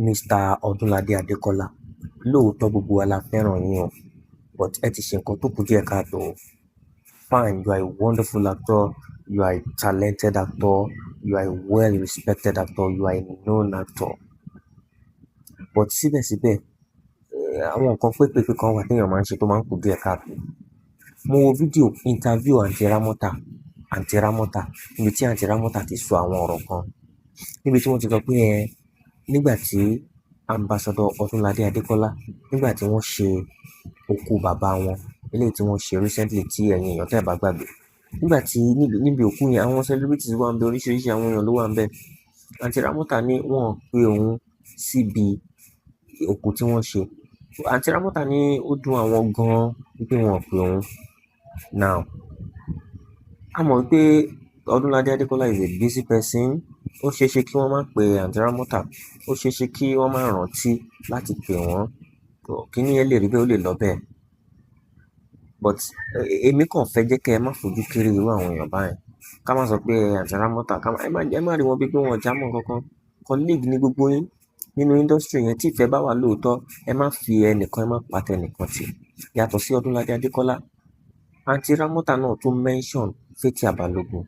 Mr. Ọdúnládé Adékọ́lá, lóòótọ́ gbogbo wa la fẹ́ràn yín o, but ẹ ti ṣe nǹkan tó kù díẹ̀ káàtó o. Fine, you are a wonderful actor, you are a talented actor, you are a well-respected actor, you are a known actor. But síbẹ̀síbẹ̀, àwọn nǹkan pépèpé kan wà téèyàn máa ń ṣe tó máa ń kù díẹ̀ káàtó. Mo wo fídíò interview Aunty Ramota, níbi tí Aunty Ramota ti sọ àwọn ọ̀rọ̀ kan, níbi tí wọ́n ti sọ pé ẹ nígbà tí Ambassador Ọdúnládé Adékọ́lá, nígbà tí wọ́n ṣe òkú bàbá wọn, eléyìí tí wọ́n ṣe recently, tí ẹ̀yin èèyàn tẹ́ ẹ̀ bá gbàgbé, nígbà tí níbi òkú yẹn, àwọn celebrities wà ńbẹ̀, oríṣiríṣi àwọn èèyàn ló wà ńbẹ̀. Aunty Ramota ní wọ́n pe òun síbi òkú tí wọ́n ṣe. Aunty Ramota ní ó dùn àwọn gan-an wípé wọn ò pe òun. Now, a mọ̀ wípé Ọdúnládé Adékọ́lá is a busy person. Ó ṣeé ṣe kí wọ́n má pe Aunty Ramota, ó ṣeé ṣe kí wọ́n má rántí láti pè wọ́n. Kíní yẹn lè rí bẹ́ẹ̀, ó lè lọ bẹ́ẹ̀, but èmi kàn fẹ́ jẹ́ kẹ́ ẹ má fojú kéré irú àwọn èèyàn báyẹn. Ká má sọ pé Aunty Ramota, ká má ẹ má rí wọn bíi pé wọn ò já mọ́ nǹkan kan. Colleague ní gbogbo yín nínú industry yẹn. Tí ìfẹ́ bá wà lóòótọ́, ẹ má fi ẹnìkan, ẹ má pa tẹnìkan tì. Yàtọ̀ sí Ọdúnládé Adékọ́lá, Aunty Ramota náà tún mention Fathia Balogun.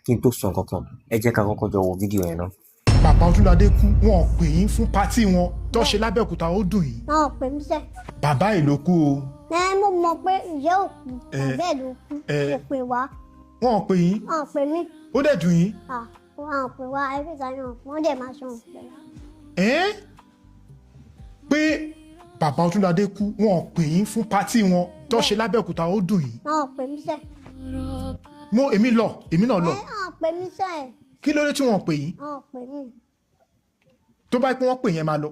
Kí n tó sọ nǹkan kan, ẹ jẹ́ ká kọ́kọ́ jọ wo fídíò yẹn náà. Bàbá Ọdúnládé kú, wọn ò pè yín fún party wọn tó ṣe lábẹ́òkúta, ó dùn yín. Wọn ò pè mí sẹ́. Bàbá ẹ̀ ló kú o. Ẹ mo mọ̀ pé ìyá ò kú, bàbá ẹ̀ ló kú. Kò pè wá. Wọn ò pè yín. Wọn ò pè mí. Ó dẹ̀ dùn yín. Wọn ò pè wá every time náà, wọ́n dẹ̀ máa sọ wọn pè wá. Ẹ́ pé bàbá Ọdúnládé kú, wọn ò pè yín fún party wọn tó ṣe lábẹ́òkúta, ó dùn yín. Wọn ò pè mí sẹ́. Mo èmi lọ, èmi náà lọ. Ẹ wọn ò pè mí sẹ́. Kí ló dé tí wọn ò pè yín? Wọn ò pè mí. Tó bá pé wọ́n pè yẹn, máa lọ.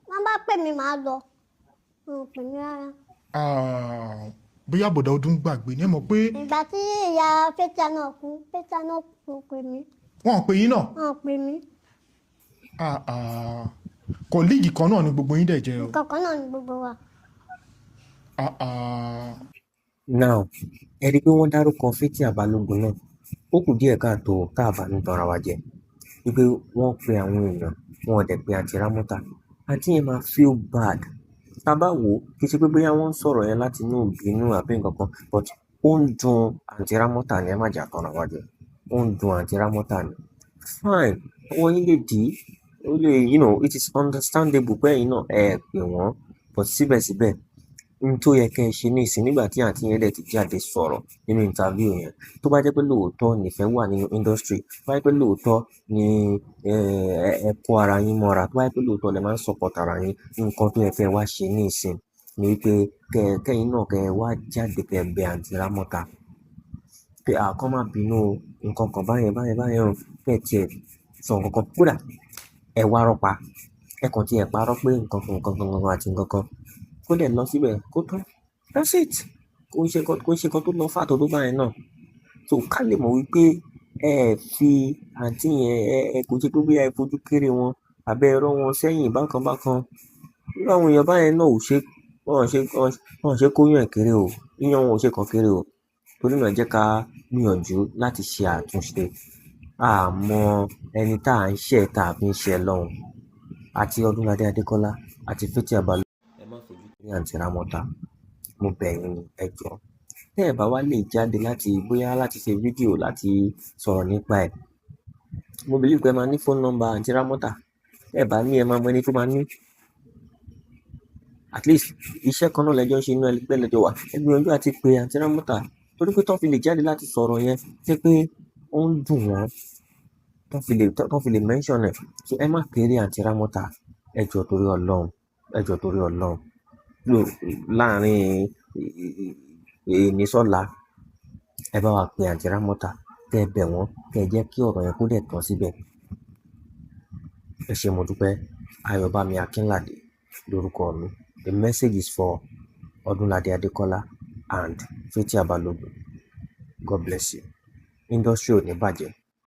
Wọ́n bá pè mí, màá lọ. Wọn ò pè mí rárá. Ah, bóyá bọ̀dà Ọdún gbàgbé ní ẹ mọ̀ pé. Ìgbà tí ìyá Fathia náà kú, Fathia náà kò pè mí. Wọn ò pè yín náà? Wọn ò pè mí. Ah, ah. Colleague kan náà ni gbogbo yín dẹ̀ jẹ́ o. Kankan náà ni gbogbo wa. Ah, ah. Now, ẹ rí i pé wọ́n dárúkọ Fathia Balogun náà. Ó kù díẹ̀ káàtó, tá a bá ní tanra wa jẹ, wípé wọ́n pe àwọn èèyàn, wọn ò dẹ̀ pe Aunty Ramota. Àǹtí yẹn máa feel bad. Tá a bá wò ó, kì í ṣe pé bóyá wọ́n ń sọ̀rọ̀ yẹn láti inú ìbínú àbí nǹkan kan, but ó ń dùn Aunty Ramota ni. Ẹ má jà tanra wa jẹ, ó ń dùn Aunty Ramota ni. Fine, ọwọ́ yín lè dí, ó lè, it is understandable pé ẹ̀yin náà ẹ pè wọ́n, but síbẹ̀síbẹ̀, n tó yẹ kẹ́ ẹ ṣe ní ìsìn, nígbà tí àǹtí yẹn dẹ̀ ti jáde sọ̀rọ̀ nínú interview yẹn, tó bá jẹ́ pé lóòótọ́ nífẹ̀ẹ́ wà nínú industry, tó bá jẹ́ pé lóòótọ́ ni ẹ kó ara yín mọ́ra, tó bá jẹ́ pé lóòótọ́ lẹ máa ń support ara yín, nǹkan tó yẹ kẹ́ ẹ wá ṣe ní ìsìn ni wípé kẹ́yin náà kẹ́ ẹ wá jáde, kẹ́ ẹ bẹ Aunty Ramota pé à kọ́ má bínú o, nǹkan kan báyẹn báyẹn báyẹn o, kẹ́ ẹ tiẹ̀ sọ nǹkan kan, kódà ẹ wá rọ́pa, ẹ kàn tiẹ̀ parọ́ pé nǹkan kan, nǹkan kan, nǹkan àti nǹkan kan, kó dẹ̀ lọ síbẹ̀, kó tán. That's it. Kò ń ṣe nǹkan tó lọ fà tó báyẹn náà. So ká lè mọ̀ wípé ẹ fi àǹtí yẹn, ẹ kò ṣe pé bóyá ẹ fojú kéré wọn àbẹ́ ẹ rọ́ wọn sẹ́yìn bákan bákan. Irú àwọn èèyàn báyẹn náà ò ṣe, wọn ò ṣe kó yàn kéré o, yíyan wọn ò ṣe kàn kéré o. Torí náà, jẹ́ ká gbìyànjú láti ṣe àtúnṣe. A mọ ẹni tá à ń ṣẹ̀, tá a fi ń ṣe lọ́hùn. Àti Ọdúnládé Adékọ́lá àti Fathia Balogun, ẹ má fojú kéré Aunty Ramota. Mo bẹ̀ yín ni, ẹ jọ̀ọ́. Tẹ́ ẹ bá wá lè jáde láti bóyá láti ṣe fídíò láti sọ̀rọ̀ nípa ẹ̀, mo believe pé ẹ máa ní phone number Aunty Ramota. Tẹ́ ẹ bá ní, ẹ máa mọ ẹni tó máa ní. At least iṣẹ́ kan náà lẹ́jọ́ ń ṣe, inú ẹgbẹ́ lẹ́jọ́ wà. Ẹ gbìyànjú àti pé Aunty Ramota, torí pé tán fi lè jáde láti sọ̀rọ̀ yẹn, ṣé pé ó ń dùn wọ́n tán fi lè mention ẹ̀. So ẹ má kéré Aunty Ramota. Ẹ jọ̀ọ́, torí Ọlọ́run, ẹ jọ̀ọ́, torí Ọlọ́run. Láàárín èní sọ́la, ẹ bá wa pe Aunty Ramota, kẹ́ ẹ bẹ̀ wọ́n, kẹ́ ẹ jẹ́ kí ọ̀rọ̀ yẹn kó dẹ̀ tán síbẹ̀. Ẹ ṣé, mo dúpẹ́. Ayọ̀bámi Akínládé lórúkọ mi. The message is for Ọdúnládé Adékọ́lá and Fathia Balogun. God bless you. Industry ò ní bàjẹ́.